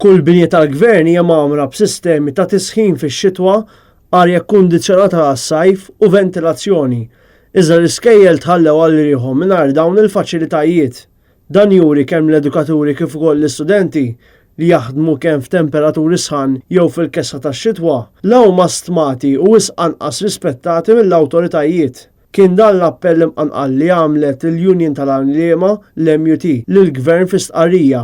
Kull binja tal-Gvern hija mgħammra b'sistemi ta' tisħin fix-xitwa, arja kkundizzjonata għas-sajf u ventilazzjoni, iżda l-iskejjel tħallew għal riħhom mingħajr dawn il-faċilitajiet. Dan juri kemm l-edukaturi kif ukoll l-istudenti, li jaħdmu kemm f'temperaturi sħan jew fil-kesħa tax-xitwa, la huma stmati u wisq anqas rispettati mill-awtoritajiet. Kien dan l-appell imqanqal li għamlet il-Union tal-Għalliema, l-MUT, lill-Gvern fi stqarrija.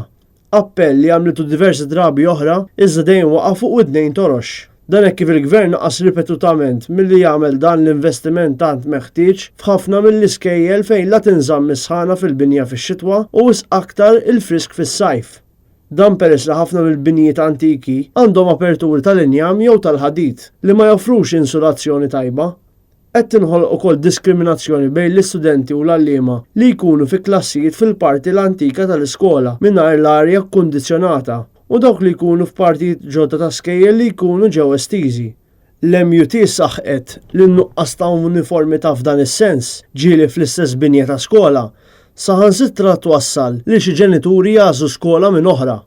Appell li għamlitu diversi drabi oħra iżda dejjem waqa' fuq widnejn torox. Dan hekk kif il-Gvern naqas ripetutament milli jagħmel dan l-investiment tant meħtieġ f'ħafna mill-iskejjel fejn la tinżamm is-sħana fil-binja fix-xitwa u wisq aktar il-frisk fis-sajf. Dan peress li ħafna mill-binjiet antiki għandhom aperturi tal-injam jew tal-ħadid li ma joffrux insulazzjoni tajba. Qed tinħoloq ukoll diskriminazzjoni bejn l-istudenti u l-għalliema li jkunu fi klassijiet fil-parti l-antika tal-iskola mingħajr l-arja kkundizzjonata u dawk li jkunu f'partijiet ġodda ta' skejjel li jkunu ġew estiżi. L-MUT saħqet li n-nuqqas ta' uniformità f'dan is-sens, ġieli fl-istess binja ta' skola, saħansitra twassal li xi ġenituri jagħżlu skola minn oħra.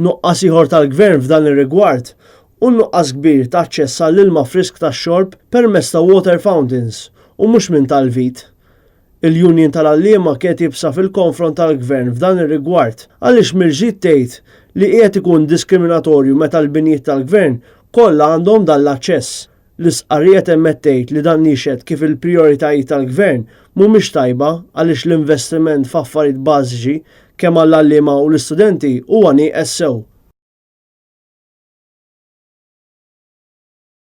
Nuqqas ieħor tal-Gvern f'dan ir-rigward hu n-nuqqas kbir ta' aċċess għall-ilma frisk tax-xorb permezz ta' water fountains u mhux minn tal-vit. Il-Union tal-Għalliema kienet iebsa fil-konfront tal-Gvern f'dan ir-rigward għaliex mill-ġdid tgħid li qiegħed ikun diskriminatorju meta l-binjiet tal-Gvern kollha għandhom dan l-aċċess. L-istqarrija temmet tgħid li dan jixhed kif il-prijoritajiet tal-Gvern mhumiex tajba għaliex l-investiment f'affarijiet bażiċi kemm għall-għalliema u l-istudenti huwa nieqes sew.